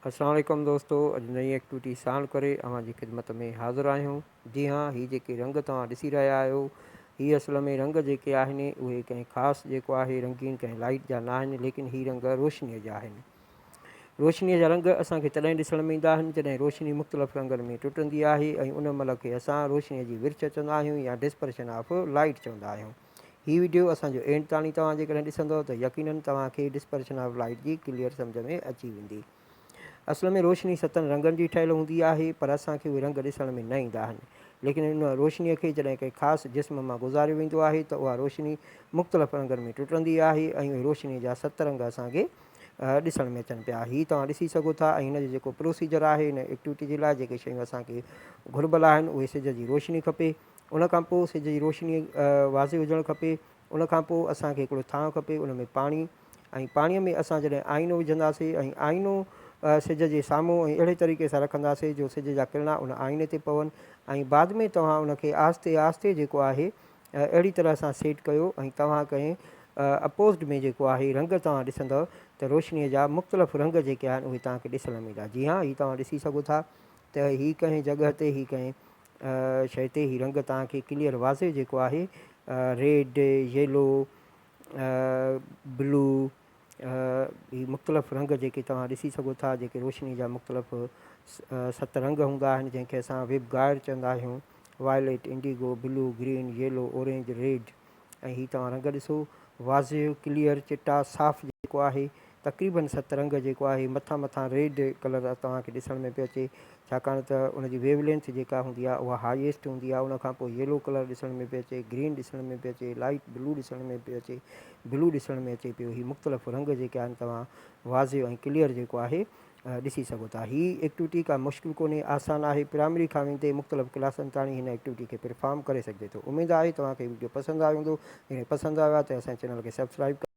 اسلام عليڪم دوستو اڄ نئين ايڪٽوٽي ساڻ ڪري اوهان جي خدمت ۾ حاضر آهيون جي ها هي جيڪي رنگ توهان ڏسي رهيا آهيو هي اصل ۾ رنگ جيڪي آهن اهي ڪنهن خاص جيڪو آهي رنگين ڪنهن لائيٽ جا نه آهن ليڪن هي رنگ روشني جا آهن روشني جا رنگ اسان کي تڏهن ڏسڻ ۾ ايندا آهن جڏهن روشني مختلف رنگن ۾ ٽٽندي آهي ۽ ان مهل کي اسان روشني جي ورڇ چوندا آهيون يا ڊسپرشن آف لائيٽ چوندا آهيون. هي وڊيو اسان جو اينڊ تاڻي توهان جيڪڏهن ڏسندو ته يقينن توهان کي ڊسپرشن آف لائيٽ جي ڪليئر سمجهه ۾ اچي ويندي. اصل ۾ روشني ستن رنگن جي ٺهيل هوندي آهي پر اسان کي اهي رنگ ڏسڻ ۾ نه ايندا آهن ليڪن ان روشني کي جڏهن ڪنهن خاص جسم مان گذاريو ويندو آهي ته اها روشني مختلف رنگن ۾ ٽٽندي آهي ۽ اهي روشني جا ست رنگ اسان کي ڏسڻ ۾ اچن پيا. هي توهان ڏسي سگهو ٿا ۽ هن جو جيڪو پروسيجر آهي هن ايڪٽيوٽي جي لاء جيڪي شيون اسان کي گهربل آهن اهي سج جي روشني کپي ان کان پوء سج جي روشني واضح هجڻ کپي. ان کان پوء اسان کي هڪڙو ٿانء کپي، ان ۾ پاڻي ۽ پاڻيء ۾ اسان جڏهن آئينو وجهنداسين ۽ آئينو سج جي سامهون ۽ اهڙي طريقي سان رکنداسين جو سج جا ڪرڻا ان آئيني تي پون ۽ بعد ۾ توهان ان کي آهستي آهستي جيڪو آهي اهڙي طرح سان سيٽ ڪيو ۽ توهان ڪنهن اپوزڊ ۾ جيڪو آهي رنگ توهان ڏسندؤ ته روشنيء جا مختلف رنگ جيڪي آهن اهي توهان کي ڏسڻ ۾ ايندا. جي ها هي توهان ڏسي سگهو ٿا ته هي ڪنهن جڳهه تي هي ڪنهن شيء تي هي رنگ توهان کي ڪليئر واضح جيڪو آهي ريڊ ييلو بلو هي مختلف رنگ جيڪي توهان ڏسي سگهو ٿا جيڪي روشني جا مختلف ست رنگ هوندا آهن جنهن کي اسان ويب گائر چوندا آهيون violet indigo blue green yellow orange red ۽ هي توهان رنگ ڏسو واضح ڪليئر چٽا صاف جيڪو آهي تقريبن ست رنگ جيڪو آهي مٿان مٿان ريڊ ڪلر توهان کي ڏسڻ ۾ پيو اچي ڇاڪاڻ ته ان جي ويو لينٿ جيڪا هوندي آهي اها هائيسٽ هوندي آهي ان کان پوء ييلو ڪلر ڏسڻ ۾ پيو اچي گرين ڏسڻ ۾ پيو اچي لائيٽ بلو ڏسڻ ۾ پيو اچي بلو ڏسڻ ۾ اچي پيو هي مختلف رنگ جيڪي آهن توهان واضح ۽ ڪليئر جيڪو آهي ڏسي سگهو ٿا. هي ايڪٽوٽي ڪا مشڪل ڪونهي آسان آهي پرائمري کان ويندي مختلف ڪلاسن تاڻي هن ايڪٽوٽي کي پرفارم ڪري سگهجي ٿو. اميد آهي توهان کي وڊيو پسند آيو هوندو جيڪڏهن پسند آيو آهي ته اسان جي چينل کي سبسڪرائيب.